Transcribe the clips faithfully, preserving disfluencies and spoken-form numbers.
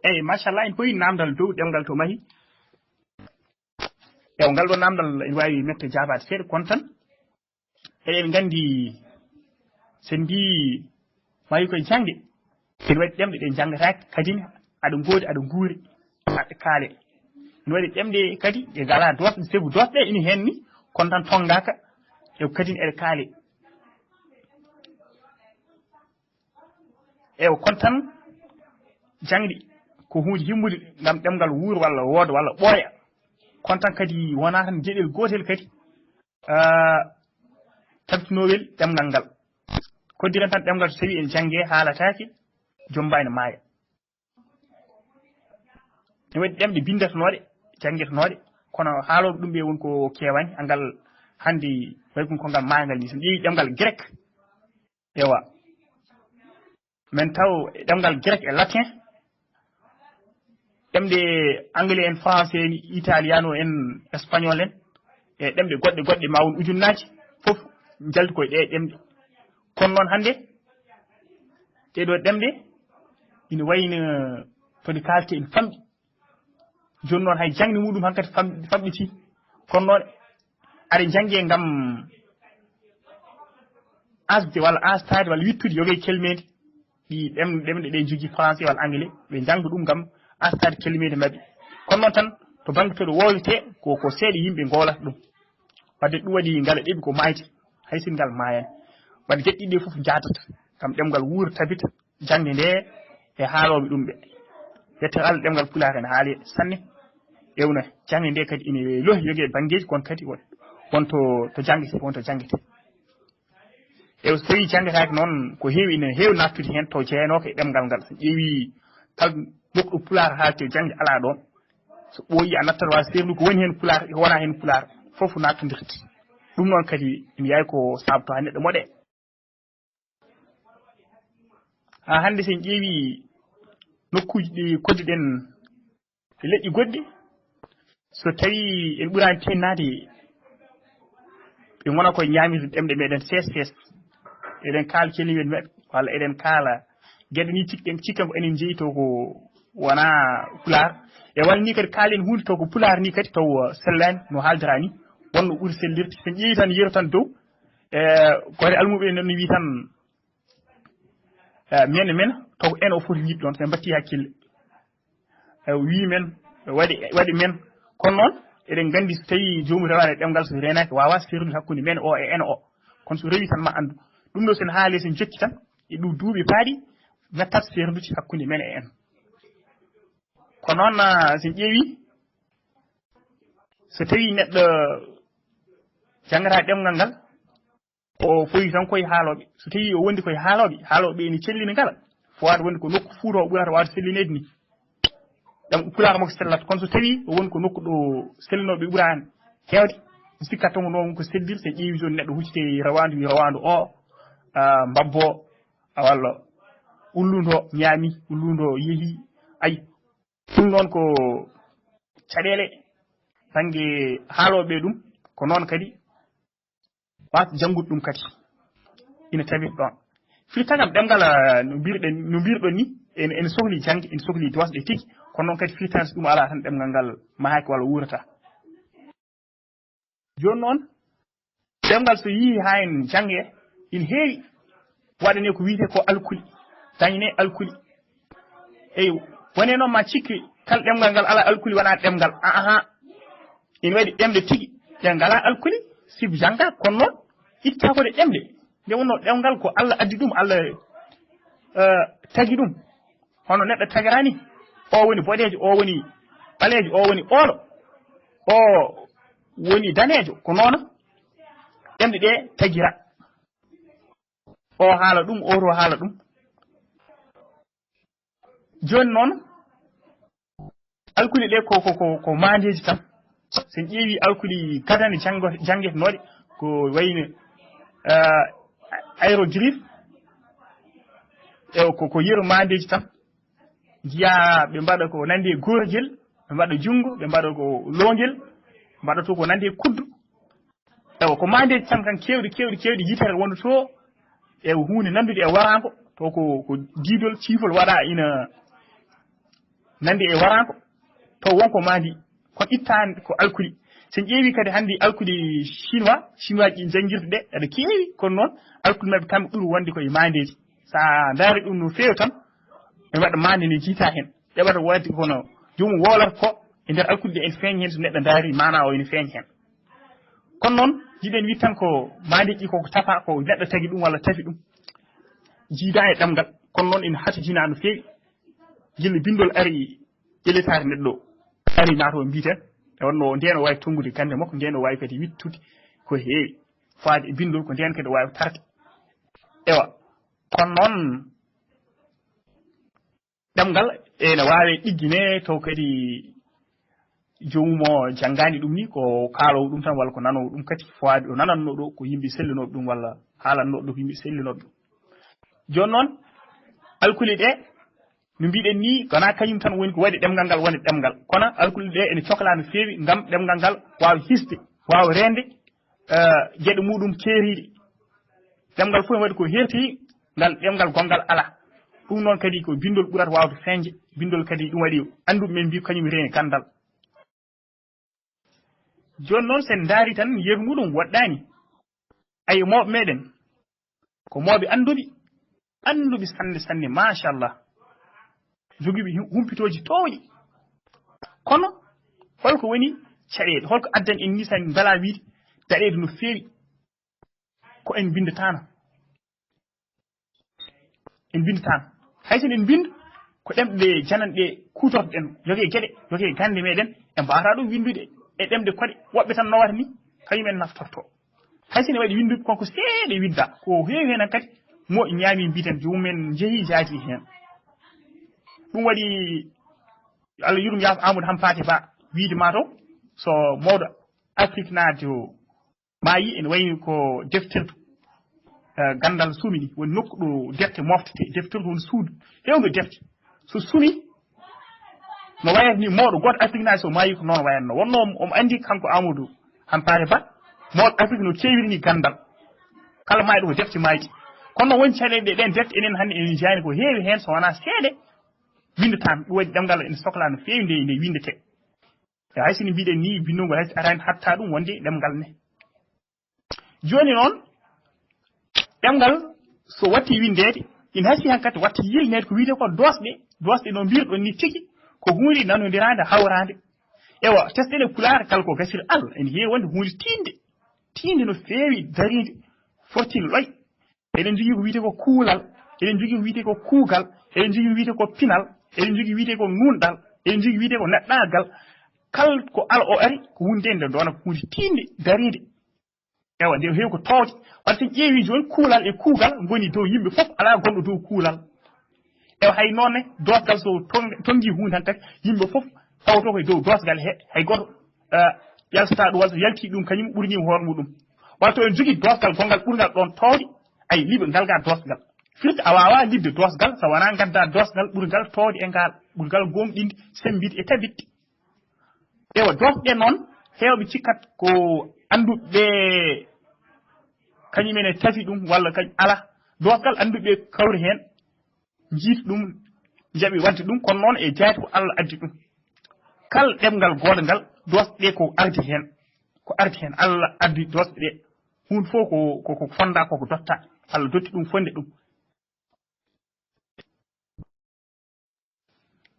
Eyi, machallah, en poyi namdal dow ɗemngal to mahi. Ewa, ngal ɗo namdal ene waawi mette jaabaade seeɗa, kono tan eɗen nganndi, so en mbii mahi koye jannge, ene waɗi ɗemɗe ɗe njanngataake, kadi ne aɗa ngoodi, aɗa nguuri, aɗa kaale. Ene waɗi ɗemɗe kadi ɗe ngalaa doosɗe, sabu doosɗe ene heen ni, kono tan tonngaaka, e kadi ne eɗe kaale. Ewa, kono tan jaŋde ko huunde himmude ngam ɗemngal wuura walla wooda walla ɓooya. Kono tan kadi wonaa tan geɗel gootel kadi, ah, tabitinoowel ɗemngal ngal. Koddiren tan ɗemngal so tawii en janngee haalataake, joom mbaay ne maaya. Ne waɗi ɗemɗe binndatanooɗe, janngetanooɗe, kono haalooɓe ɗum ɓe woni ko keewaani, angal hannde wayi ko ngal maangal ni. So en ƴeewi ɗemngal grec, ewa, men taw e ɗemngal grec e latin, ɗemɗe anglais en, français en, italiano en, espagnol en, e ɗemɗe goɗɗe goɗɗe ma won ujunnaaji, fof njalti koye ɗe ɗemɗe. Kono noon hannde, ɗee ɗoo ɗemɗe ina wayi no to ɗe kaalte ina famɗi. Jooni noon hay jaŋde muɗum hankadi fam-, famɗitii. Kono noon aɗa janngee ngam asde walla astaade walla wittude yoga e kelmeende. Ɗi ɗem-, ɗemɗe ɗe njogii français walla anglais, ɓe njannga ɗum ngam astaade kelmeende maɓɓe. Kono noon tan to bannge to ɗo woowetee ko, ko seeɗa yimɓe ngoolata ɗum. Wadde ɗum waɗi ngal ɗeɓi ko maayde, hay si ngal maayaani. Wadde geɗe ɗiɗi ɗe fof njaadata ngam ɗemngal wuura tabita. Jaŋde nde e haalooɓe ɗum ɓe. Yettere Allah, ɗemngal Pulaar ene haali sanne. Ewna jaŋde nde kadi ene lohi yoga e banngeeji, kono kadi won, won to, to janngete, won to janngete. E so tawii janngetaake noon, ko heewi ene heewi naattude heen to jeyanooka e ɗemngal ngal. So ƴeewii kala nokku ɗo Pulaar haaltee, jaŋde alaa ɗoon. So ɓooyii a nattat, waawa seerndu ko woni heen Pulaar, e ko wonaa heen Pulaar, fof naattondirta. Ɗum noon kadi ene yawi ko saabto haa neɗɗo moɗe. Haa hannde, so en ƴeewii nokkuuji ɗi koddiɗen e leƴƴi goɗɗi, so tawii en ɓuraani teennaade, ɓe ngona koye ñaamirde ɗemɗe meɗen sees sees. Eɗen kaala kelmeeji maɓɓe, walla eɗen kaala geɗe ni, cikɗen, cikken ko enen njeyi to ko wonaa Pulaar. E walla ni kadi kaalen huunde taw ko Pulaar ni kadi taw sellaani no haaldira ni, wonno ɓuri sellirde. So en ƴeewii tan, yeru tan dow, e, gooto e almuɓe en no wii tan, e, men, men, taw ko en o foti yiide ɗoon, so en mbattii hakkille. E, wii men, waɗi, waɗi men. Kono noon, eɗen nganndi so tawii joomum rewaani e ɗemngal, so reenaaki, waawaa seerndude hakkunde men o e en o. Kono so rewii tan, ma anndu. Ɗum ɗo, so en haalee, so en jokki tan, e ɗum duuɓi paaɗi, mettat seerndude hakkunde men e en. Ko noon, ah, so en ƴeewii, so tawii neɗɗo janngataa ɗemngal ngal, o foti tan koye haalooɓe. So tawii o wondi koye haalooɓe, haalooɓe ene cellini ngal, foti wonde ko nokku Fuuta o ɓurata waawde sellineede ni. Ɗam Pulaar makko sellata. Kono so tawii o woni ko nokku ɗo sellinooɓe ɓuraani heewde, mi sikkat tan ko noon ko sellir, so ƴeewi jooni neɗɗo hucciti e rawaandu, wi rawaandu o, ah, mbabbo, a walla ullundo ñaami, ullundo yehi. Ayi, ɗum noon ko caɗeele bannge haalooɓe ɗum, ko noon kadi waas janngude ɗum kadi ina tawi ɗoon. Firtagam ɗemngal, ah, no mbirɗen, no mbirɗon ni, en, en sohli jaŋde, en sohli doosɗe tigi, kono noon kadi firtaade so ɗum alaa tan ɗemngal ngal mahaaki walla wuurata. Jooni noon, ɗemngal so yii haa en jannge, ina heewi waɗane ko wiyetee ko alkuli, dañne alkuli. Eyi, wonee noon ma cikki kala ɗemngal ngal alaa alkuli wonaa ɗemngal. Aa, ina waɗi ɗemɗe tigi ɗe ngalaa alkuli, sibu jannga, kono noon itta ko ɗe ɗemɗe. Nde wonnoo ɗemngal ko Allah addi ɗum, Allah, eh, tagi ɗum. Hono neɗɗo tagira ni, o woni boɗeejo, o woni ɓaleejo, o woni oolo, o woni daneejo, ko noona ɗemɗe ɗe tagira. O haala ɗum, o to haala ɗum. Jooni noon, alkuli ɗe ko, ko, ko, ko maandeeji tan. So en ƴeewi alkuli gadane janngo-, janngetenooɗe, ko wayno, eh, aérogriffe, e ko, ko yeru maandeeji tan. Njiyaa ɓe mbaɗa ko nanndi e goorgel, ɓe mbaɗa junngo, ɓe mbaɗa ko loongel, mbaɗa to ko nanndi e kuddu. Ewa, ko maandeeji tan kan keewɗi, keewɗi, keewɗi, yitere wondu to, e huunde nanndude e waraango, to ko, ko diidol, ciifol waɗa ina, nandi e waraango, taw wonko maandi, kono ittaani ko alkuli. So en ƴeewi kadi hannde alkuli chinois, chinois ɗi janngirta ɗe, aɗa keewi, kono noon alkuli maɓɓe kamɓe ɓuri wonde ko e maandeeji. So a ndaari ɗum no feewi tan, ene waɗa maande ne jiita heen. Ɗeɓata waɗde kono joomum wowlata ko e nder alkuli ɗe ene feeña heen, so neɗɗo ndaari maanaa o ene feeña heen. Kono noon, jiɗen wiide tan ko maandeeji ko, ko tafa, ko neɗɗo tagi ɗum walla tafi ɗum. Jiida e ɗemngal, kono noon ene hatojinaa no feewi. Gila binndol ari e letaare neɗɗo, ari naata o mbiiten, e wonno ndeen o waawi tonngude gannde makko, ndeen o waawi kadi wittude ko heewi. Faade e binndol ko ndeen kadi o waawi tarde. Ewa, kono noon, ɗemngal ene waawi ɗiggine, taw kadi joomum o janngaani ɗum ni, ko kaaloowo ɗum tan, walla ko nanoowo ɗum kadi, fawaade o nanannoo ɗo ko yimɓe sellinooɓe ɗum, walla haalannoo ɗo ko yimɓe sellinooɓe ɗum. Jooni noon, alkuli ɗe, no mbiɗen ni, wonaa kañum tan woni ko waɗi ɗemngal ngal woni ɗemngal. Kono alkuli ɗe ene coklaa no feewi ngam ɗemngal ngal waawa hisde, waawa reende, eh, geɗe muɗum keeriiɗe. Ɗemngal fof ene waɗi ko heerti, ngal ɗemngal gonngal alaa. Ɗum noon kadi ko binndol ɓurata waawde feeñde, binndol kadi ɗum waɗi annduɓe men mbi kañum reeni ganndal. Jooni noon, so en ndaari tan, yeru muɗum woɗɗaani. Ayo, mawɓe meɗen, ko mawɓe annduɓe, annduɓe sanne, sanne, machallah. Jogiiɓe hum-, humpitooji toowɗi. Kono, holko woni caɗeele? Holko addan en ni, so en mbelaa wiide daɗeede no feewi? Ko en mbinndataano. En mbinndataano. Hay so en mbinnda, ko ɗemɗe jananɗe kuutorɗen, yoga e geɗe, yoga e gannde meɗen, en mbaawata ɗum winndude e ɗemɗe koɗe. Woɓɓe tan nowata ni, kañum en naftorto. Hay so ene waɗi winndude, kono ko seeɗa winnda, ko heewi heen kadi, mo ñaami mbiiten, joomum en njehi jaati heen. Ɗum waɗi, Allah yurum yaafo Amadou Hampaate Ba, wiide ma to, so mawɗo Afrik naati o, maayi, ene wayni ko defterdu, eh, ganndal suumi ni, woni nokku ɗo defte moftete, defterdu woni suudu heewndo defte. So suumi, no wayata ni mawɗo gooto Afrik naati so maayi ko noon wayatno. Wonno omo, omo anndi kanko Amadou Hampaate Ba, mawɗo Afrik no keewiri ni ganndal. Kala maayɗo ko defte maayɗi. Kono noon woni caɗeele ɗe, ɗen defte enen hannde enen njaani ko heewi heen so wonaa seeɗa winndataan. Ɗum waɗi ɗemngal ene soklaa no feewi nde, nde winndetee. E hay so ne mbiɗen ni binndol ngol hay so araani hatta ɗum wonde ɗemngal ne. Jooni noon, ɗemngal so watti winndeede, ina hasii hankadi watti yilneede ko wiyetee ko doosɗe. Doosɗe no mbirɗon ni tigi, ko huunde nanondiraande, hawraande. Ewa, tesɗen e Pulaar kala ko gasir Allah, ene heewi wonde huunde tiiɗnde, tiiɗnde no feewi, dariinde, fortiinde loy. Eɗen njogii ko wiyetee ko kuulal, eɗen njogii ko wiyetee ko kuugal, eɗen njogii ko wiyetee ko pinal, eɗen njogii ko wiyetee ko nuunɗal, eɗen njogii ko wiyetee ko neɗɗaagal. Kala ko ala o ari, ko huunde nde ɗoon ko huunde tiiɗnde, dariinde. Ewa, nde heewi ko toowde. Wadde so en ƴeewi jooni, kuulal e kuugal ngoni dow yimɓe fof, alaa gonɗo dow kuulal. Ewa, hay noon ne, doosgal so tong-, tonngi huunde hankadi, yimɓe fof tawto ko e dow doosgal he, hay gooto, eh, yalsataa ɗum, walla so yaltii ɗum, kañum ɓurniima hoore muɗum. Walla to en njogii doosgal gonngal ɓurngal ɗoon toowde, ay, liɓa ngal gaa doosgal. Firti a waawaa liɓde doosgal, so wonaa ngaddaa doosgal ɓurngal toowde e ngaal, ɓurngal gooŋɗinde, semmbitde e tabitde. Ewa, doosɗe noon, heewɓe cikkat ko annduɓe kañum ene tafi ɗum, walla kañ-, alaa. Doosgal annduɓe kawri heen, njiiti ɗum, njaɓi waɗde ɗum, kono noon e jaati ko Allah addi ɗum. Kala ɗemngal gooto ngal, doosɗe ko ardi heen. Ko ardi heen, Allah addi doosɗe ɗe. Huunde fof ko, ko, ko fonndaa, ko ko dottaa. Allah dotti ɗum fonnde ɗum.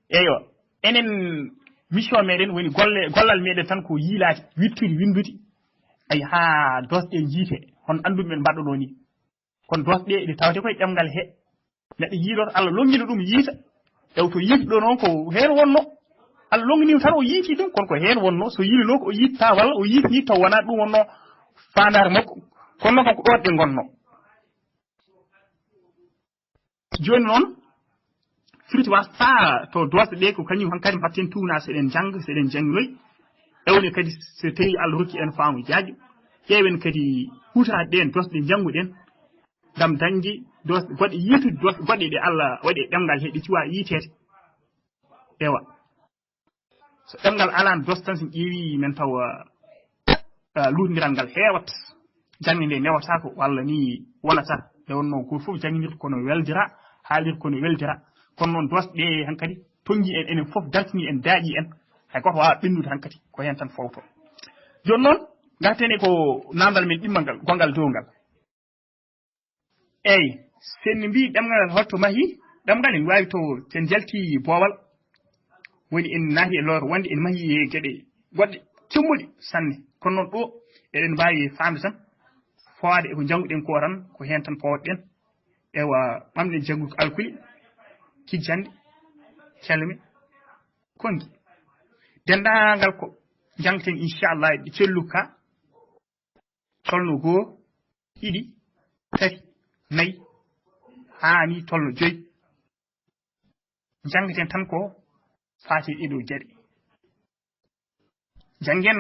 Eyo, enen mission meɗen woni golle, gollal meɗen tan ko yiilaade, wittude, winndude. Ay, haa doosɗe njiite, hono annduɓe men mbaɗɗo ɗo ni. Kono doosɗe ɗe tawte koye ɗemngal he. Neɗɗo yiiloto, Allah longino ɗum yiita. Taw to yiiti ɗo noon ko heen wonno. Allah longini tan o yiiti ɗum, kono ko heen wonno. So yiilinoo ko o yiitta walla o yiiti ni taw wonaa ɗum wonno faandaare makko. Kono noon kam ko ɗoon ɗe ngonno. Jooni noon, firti wasta to doosɗe ɗe, ko kañum hankadi mbatten tuuna, so eɗen njannga, so eɗen njannginoy. Ewne kadi so tawi Allah rokki en faamu jaajɗo, ƴeewen kadi huutoraade ɗeen doosɗe njannguɗen, ngam dañde doosɗe goɗɗe, yiitude doosɗe goɗɗe ɗe Allah waɗi e ɗemngal he, ɗe cuwaa yiiteede. Ewa. So ɗemngal alaan dos tan, so en ƴeewi men taw, ah, ah, luutndiral ngal heewat, jannde nde newataako walla ni wonata. Nde wonnoo gooto fof jannginirta kono weldira, haalirta kono weldira. Kono noon doosɗe ɗe hankadi tonngi en, enen fof dartini en, daaƴi en. Hay gooto waawaa ɓennude hankadi, ko heen tan fowto. Jooni noon, ngarten e ko naamndal men ɗimmal ngal, gonngal dow ngal. Eey, so en mbii ɗemngal ngal holto mahi, ɗemngal ene waawi to, so en njalti boowal, woni en naati e lowre wonde ene mahi e geɗe goɗɗe cemmuɗe sanne. Kono noon ɗo, eɗen mbaawi faamde tan, fawaade e ko njannguɗen ko tan, ko heen tan powɗen. Ewa, ɓamɗen janngude alkule, kijjanɗe, kelme, konngi. Denndaangal ko njanngaten, inchallah, e celluka, tolno goo, ɗiɗi, tati, nayi, haa ni tolno joyi. Njanngaten tan ko faati e ɗiɗo geɗe. Janngen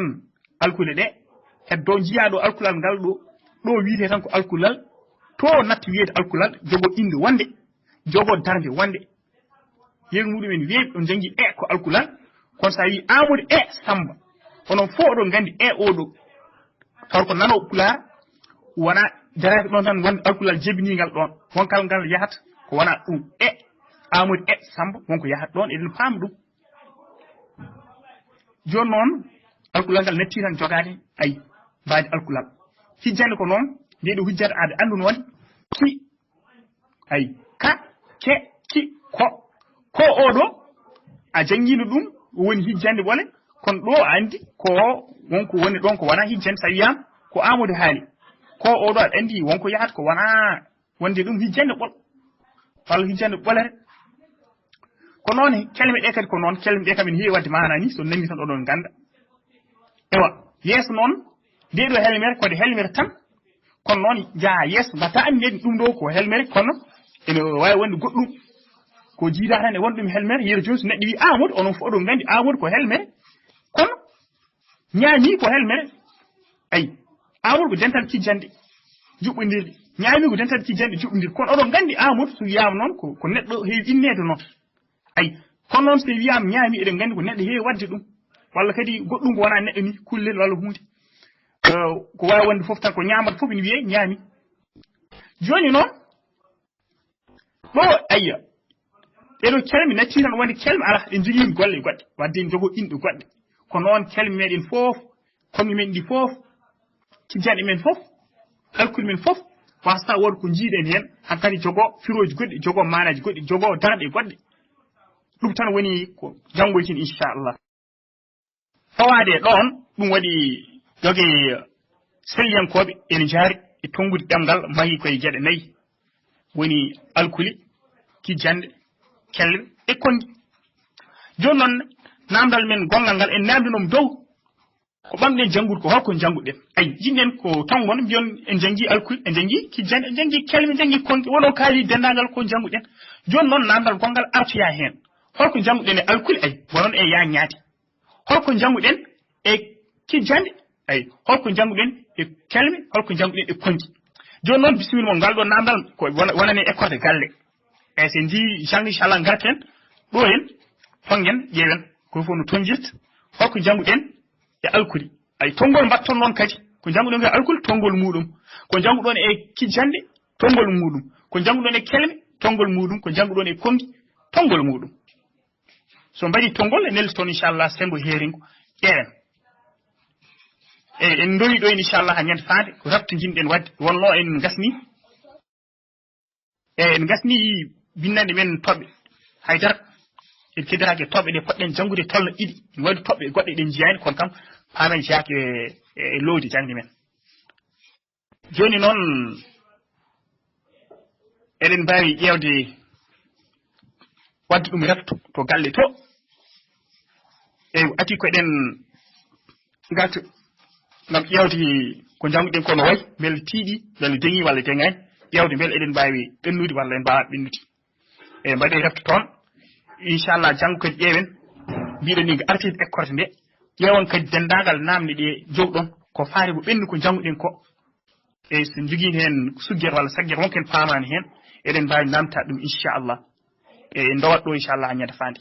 alkule ɗe, heddo njiyaa ɗo alkulal ngal ɗo, ɗo wiyetee tan ko alkulal, to natti wiyeede alkulal, jogo innde wonde, jogo darnde wonde. Yeru muɗum en weeɓi, on njanngi e ko alkulal, kono so a wii Amadou e Samba, onon fof oɗon nganndi e oɗo. Taw ko nano Pulaar, wona jaraade ɗon tan wonde alkulal jebiniingal ɗon. Won kala ngal yahata, ko wona ɗum. E Amadou e Samba, wonko yahata ɗon, eɗen paama ɗum. Jooni noon, alkulal ngal natti tan jogaade, ay, mbaadi alkulal. Hijjande ko noon, nde ɗo hujjata aade anndunoode, ki, ay, ka, ke, ki, ko. Ko oɗo, a janngiino ɗum, o woni hijjande ɓole, kono ɗo a anndi ko wonko woni ɗon ko wona hijjande, so a wiyaama ko Amadou haali. Ko oɗo aɗa anndi wonko yahata ko wona wonde ɗum hijjande ɓol, walla hijjande ɓolere. Ko noon kelme ɗe kadi, ko noon kelme ɗe kam ene heewi waɗde maanaa ni, so nangi tan oɗon ngannda. Ewa, yeeso noon, nde ɗo helmere, ko nde helmere tan, kono noon njaha yeeso, mbatta anndi ɗum ɗo ko helmere, kono ene waawi wonde goɗɗum. Ko jiida tan e won ɗum helmere, yeru jooni so neɗɗo wi Amadou, onon fof oɗon nganndi Amadou ko helmere, kono ñaami ko helmere. Ay, Amadou ko dental kijjande, juɓɓondirde. Ñaami ko dental kijjande, juɓɓondirde. Kono oɗon nganndi Amadou so wiyaama noon ko, ko neɗɗo heewi inneede noon. Ay, kono noon so wiyaama ñaami, eɗen nganndi ko neɗɗo heewi waɗde ɗum. Walla kadi goɗɗum ko wona neɗɗo ni, kullel walla huunde. Eh, ko waawi wonde fof tan ko ñaamata fof ene wiyee ñaami. Jooni noon, ɗo, ayya, ɗeɗo kelme natti tan wonde kelme alaa, ɗe njogii golle goɗɗe, wadde en jogo inɗe goɗɗe. Ko noon kelme meɗen fof, konngi men ɗi fof, kijjanɗe men fof, kalkuli men fof, wasata wooda ko njiiɗen heen, hankadi jogo firooji goɗɗi, jogo maanaaji goɗɗi, jogo darɗe goɗɗe. Ɗum tan woni ko janngoyten, inchallah. Fawaade e ɗoon, ɗum waɗi joge selliyankooɓe ene njaari e tonngude ɗemngal mahi koye geɗe nayi, woni alkuli, kijjanɗe, kelme e konngi. Jooni noon, naamndal men gonngal ngal en naamndinoom dow, ko ɓamɗen janngude ko holko njannguɗen. Ay, njiɗɗen ko tonngoode, mbiyon en njanngi alkuli, en njanngi kijjanɗe, en njanngi kelme, en njanngi konngi, wonoo kaali denndaangal ko njannguɗen. Jooni noon, naamndal gonngal artoya heen. Holko njannguɗen e alkuli? Ay, wonon e yaa ñaati. Holko njannguɗen e kijjanɗe? Ay, holko njannguɗen e kelme? Holko njannguɗen e konngi? Jooni noon, bisimilla mon, ngal ɗo naamndal ko wona-, wonani école de galle. Eyi, so en njii janngo, inchallah, ngarten ɗo en, tonngen, ƴeewen, ko fof no tonngirta. Holko njannguɗen e alkuli? Ay, tonngol mbatton noon kadi. Ko njannguɗen ko e alkuli, tonngol muuɗum. Ko njannguɗon e kijjanɗe, tonngol muuɗum. Ko njannguɗon e kelme, tonngol muuɗum. Ko njannguɗon e konngi, tonngol muuɗum. So mbaɗi tonngol, e neldi toon, inchallah, senngo heeringo, ƴeewen. Eyi, en ndowi ɗo, inchallah, haa ñande faande, ko raɓtodinɗen waɗde, wonnoo en ngasni. Eyi, en ngasni binndanɗe men toɓɓe. Haydara, en keddataake toɓɓe ɗe poɗɗen janngude tolno ɗiɗi. Ene waɗi toɓɓe goɗɗe ɗe njiyaani, kono kam, paamen jeyaaka e, e loowdi jaŋde men. Jooni noon, eɗen mbaawi ƴeewde, waɗde ɗum refto to galle to. Eyi, ati ko eɗen ngarta ngam ƴeewde ko njannguɗen ko no wayi, mbele tiiɗi, mbele deŋi walla deŋaani, ƴeewde mbele eɗen mbaawi ɓennude walla en mbaawaa ɓennude. Eyi, mbaɗee refto toon. Inchallah, janngo kadi ƴeewen. Mbiɗen ni ko artirde école nde. Ƴeewon kadi denndaangal naamne ɗe jowɗon. Ko faati ko ɓenni ko njannguɗen ko. Eyi, so en njogii heen suggeet walla saggeet wonko en paamaani heen, eɗen mbaawi naamtaade ɗum, inchallah. Eyi, en ndowat ɗo, inchallah, haa ñande faande.